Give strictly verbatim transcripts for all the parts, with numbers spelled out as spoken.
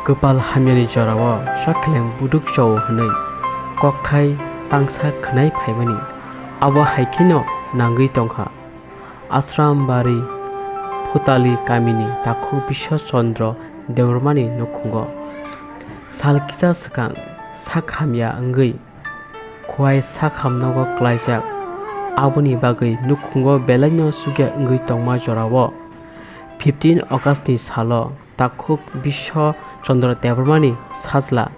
Kwpal hamyani jorao sakheleng buduk chao hwnwi kokthai tangsa khwnai phaimani, abo hai kheno nangwi tongkha. Ashrambari Phutali kamini takhuk Biswa Chandra Debbarmani nukhungo sal kisa swkang sak hamya wngwi Khwai sakham nogo klaijak. Aboni bagwi nukhungo belaino chukya wngwi tongma jorao fifteen August ni salo takhuk Biswa Chandra Debbarma ni sajla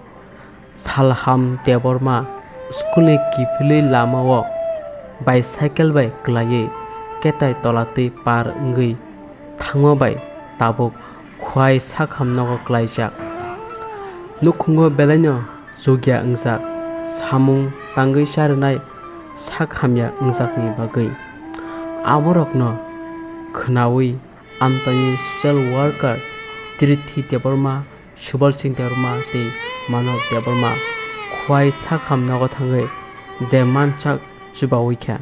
Salham Debbarma school ni kiphilwi lamao bicycle bai kwlaiwi ketai tolatwi par wngwi thangma bai tabuk Khwai sakham nogo klaijak. Nukhungo belaino chukya wngjak, samung tangwi charwnai sak hamya wngjakni bagwi. Aborokno khwnawi amchaini social worker Tirithi Debbarma, Subal Singh Debbarma tei Manob Debbarma Khwai sakham nogo thangwi je mansak chubawi kha.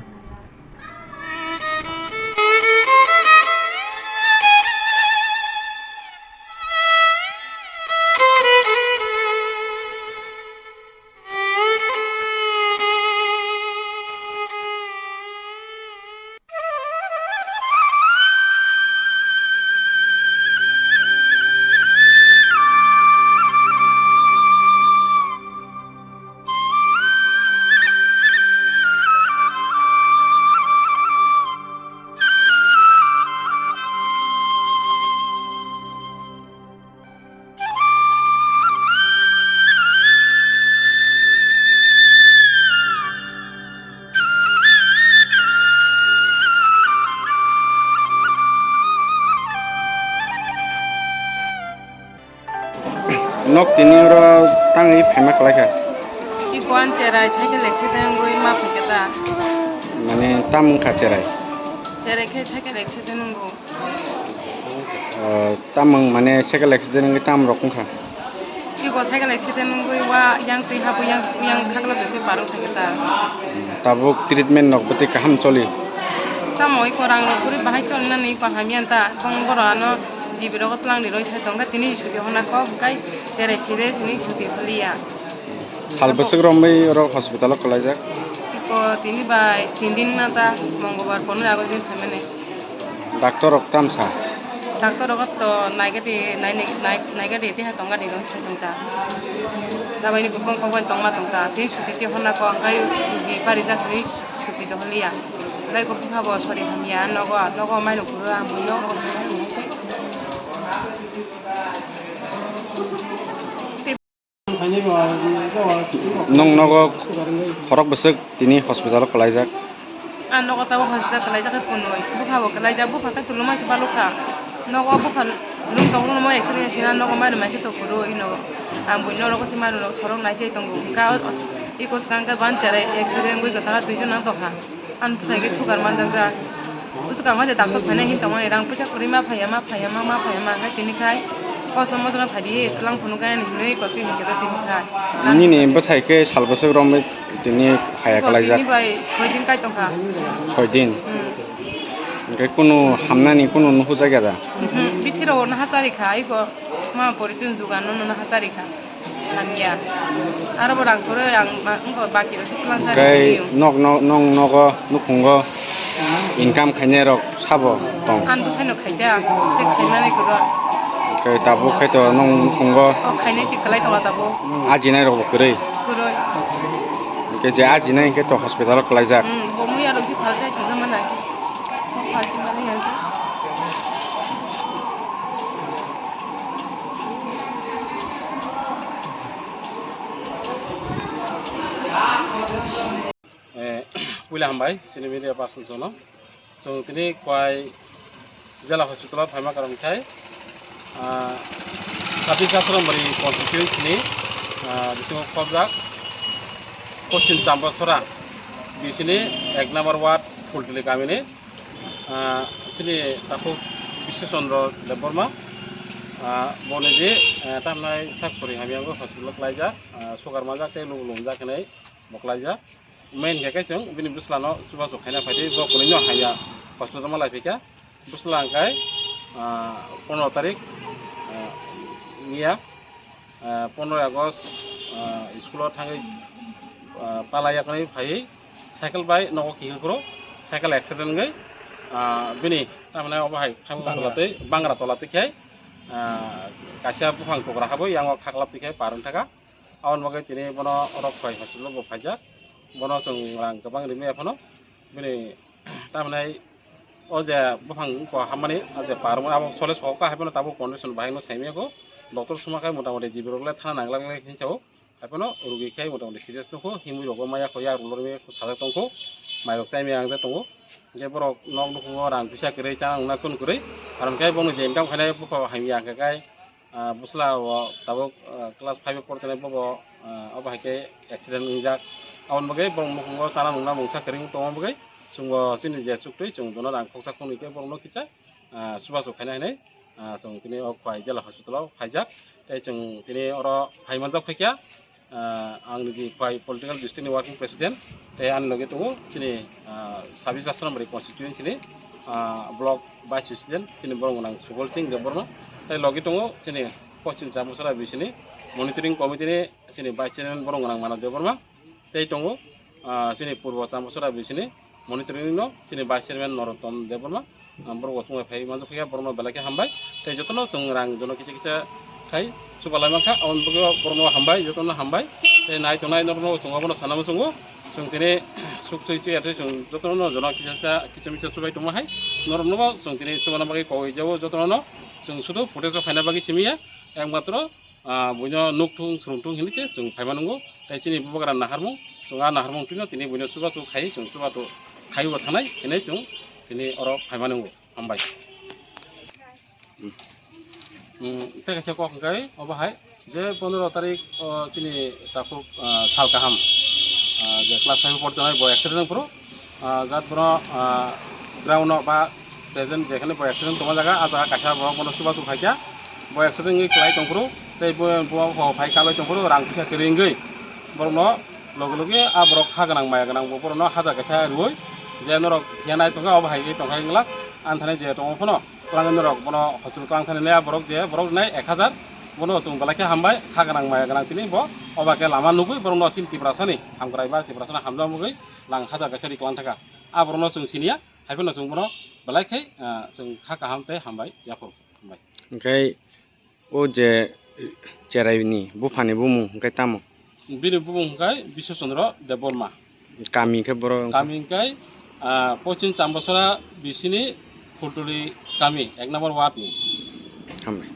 Nok tini oro tangwi phaima kwlai kha. Iko ang cherai cycle accident wngwi ma phaikha ta. Mane tam wngkha cherai? Cherai khe cycle accident wngo. O, tamung mane cycle accident wngwi tam rok wngkha? Iko cycle accident wngwi wa yang twi habwi yang, yang khakla twi parwng thangwi ta. Tabuk treatment nok bwtwi kaham choli? Tamo iko rang rok kwrwi bahai choli nani iko hamya ta. Bong borok ano G B rogo twlang ni roi sai tongkha tini chuti honna kok kai cherai sire sini chuti holiya. Sal bwswk romwi oro hospital o kwlaijak? Iko tini bai tin din na ta, Mongolbar, Ponero August din phaimani. Doctor rok tam sa? Doctor rok to naigadi, nai-, nai-, naigadi, teha tongadi rong sai tongta. Dabai ni bukong kok bai tongma tongta. Tei chuti chi honna ko angkai di parijak ni chuti dohliya. Bai ko bupha bo sori hamya, nogo, nogo mai no kuro ang bui nogo sori hamya. Nwng nogo khorok bwswk tini hospital o kwlaijak? Ang nogo tabuk hospital kwlaijak khe kunui. Bupha bo kwlaijak, bupha khe tuluma se balukha. Nogo bupha lung tong lung mo X-ray sina nogo mairum mai khe to kwrwi nogo. Ang buino nogo se mairum nogo sorok nai chai tongo. Ka iko swkang khe ban cherai X-ray wngwi kwthang duijon nang tongkha. Ang bwsai khe sugar manjakjak. Bwswk ang hwnde doctor phainai hin tongmani rang puisa kwrwi ma phaiya, ma phaiya, ma, ma phaiya, ma khe tini khai kosom mosom phai di, twlang phunuk gaya ni hinwi kotwi hinkhe ta tini khai. Nini bwsai khe sal bwswk romwi tini haya kwlaijak? Tini bai soi din kai tongkha. Soi din? Hmm. Hinkhe kunu hamnani kunu nuhujak ya da? Mhm. Bithi rok no hachari kha, iko ma poriton dugan no no hachari kha. Hamya. Aro bo rang kwrwi ang ma-, wngkha baki rok se twlang chari. Tei rw. Nok, nok, nong nogo, nukhungo income khainai rok sabo tong? Ang bwsai no khaida, tei khaimani kwrwi. Tei tabuk khai to nong nukhungo. O khainai chi kwlai tongo tabuk. Ajinai rok bo kwrwi? Kwrwi. Hinkhe je ajinai hinkhe to hospital o kwlaijak. Hmm, bo muya rok se phal chai thangna mana. Bo phal chi mani hinkhe. Eh, puila hambai, chini media person jono. Chwng tini Khwai Jela Hospital o phaima karon khai, ah, Sabir Kasrambari constituency ni, ah, bisingo khobjak Poschim Chambasora bisini ek number ward Phultuli kamini, ah, chini takhuk Biswa Chandra Debbarma, ah, boni je, eh, tamnai sak sori hamya wngwi hospital o klaijak, ah, sugar manjak tei lugu lumjak hinwi bo klaijak. Main khe khe chwng bini bwslano chubachu khaina phaidi, bo kwnwino haya hospital ma lai phikha. Bwsla hwnkhe, ah, pondro tarik, ah, miya Ah, pondro August, ah, school-o thangwi, ah, pala yakni phaiwi cycle bai nogo kihil phuru cycle accident wngwi, ah, bini tamni obo hai Bangra. Tola twi, Bangra tola twi khe, ah, kaisa buphang tukra habwi yango khaklap twi khe par wng thaka. Aboni bagwi tini bono oro Khwai hospital-o bo phaijak. Bono chwng rang kwbang rimwi aphano bini tamni o je buphang ko hammani, o je par wngmani abo sole sok kha, haiphano tabuk condition bahai no saimaya kho. Doctor suma khe motamoti G B rok le thana nangla nangla hinwi sao. Haiphano rugi khe motamoti serious nukho, himwi rok bo maya kho, yak rwlorwi sajak tongkho, mai rok chaimaya angjak tongo. Hingkhe borok nok nukhungo rang puisa kwrwi chana nungna kunu kwrwi, aro hwnkhe bono je income khainai bukha hamya hwnkhe kai, ah, bwsla o tabuk, ah, class five o portonai bobo, ah, obo hai khe accident wngjak. Aboni bagwi borok nukhungo chana nungna mungsa kwrwi wng tongma bagwi chwngbo chini je chuktwi chwng bono rang khoksa khwnwi khe borokno kisa, ah, chubachu khaina hinwi, ah, chwng tini o Khwai jela hospital o phaijak. Tei chwng tini oro phaimanjak phaikha, ah, ang niji Khwai political district ni working president, tei ani logi tongo chini, ah, sabis Asrambari constituency ni, ah, block vice president chini borok gwnang Subol Singh Debbarma, tei logi tongo chini Poschim Chamosara B C ni monitoring committee ni chini vice chairman borok gwnang Manav Debbarma, tei tongo, ah, chini Purbo Chamosara B C ni monitoring no chini vice chairman Narottam Debbarma, ah, borok bo chwngbai phai manjak phiya, borokno belai khe hambai. Tei jotono chwng rang jono kisa kisa khai chubalai mankha, aboni bagwi borokno hambai, jotono hambai. Tei nai tongnai norokno chwng abono sana muchungo, chwng tini suk sui chuya tei chwng jotono jono kisa kisa kisa misa chubai tongma hai, norokno bo chwng tini chubana bagwi kogwi jabo jotono chwng sudu footage o khaina bagwi simi ya, ekmatro ah, buino nukthung srungthung hinwi se chwng phaima nungo. Tei chini bubagra naharmung, chwng a naharmung twino tini buino chubachu khai, chwng chubachu khaiwi bo thangnai hinwi chwng tini oro phaima nungo. Hambai. Hmm, tei kaisa kok hwnkhe obo hai je pondro tarik, o, chini takhuk, ah, sal kaham, ah, je class five o portonai bo accident wngphuru, ah, jat bono, ah, ground o ba present jekhane bo accident tongma jaga, a jaga kaisa borok bono chubachu khaikha, bo accident wngwi kwlai tongphuru, tei bo, bo, bo phai kalai tongphuru, rang kisa kwrwi wngwi borokno logi logi a borok kha gwnang maya gwnang bo borokno hajar kaisa rwui je norok phiya nai tongkha, obo hai khe tongkha wngla, ani thani je tongo phano twlang norok bono hospital twlang thani le a borok je borok rinai ek hajar, bono chwng belai khe hambai, kha gwnang maya gwnang tini bo obo khe lama nugui borokno chini Tiprasani hamkrai ba Tiprasani hamjak mugui lang hajar kaisa ri kwlang thaka. A borokno chwng siniya, hai phano chwng bono belai khe, ah, chwng kha kaham tei hambai yaphuru. Hambai. Hwnkhe o je cheraini buphani bumung hwnkhe tamo? Bini bumung hwnkhe Biswa Chandra Debbarma. Kami hwnkhe borok? Kami hwnkhe, ah, Poschim Chambasora bisini Phultuli kami, ek number ward ni. Hambai.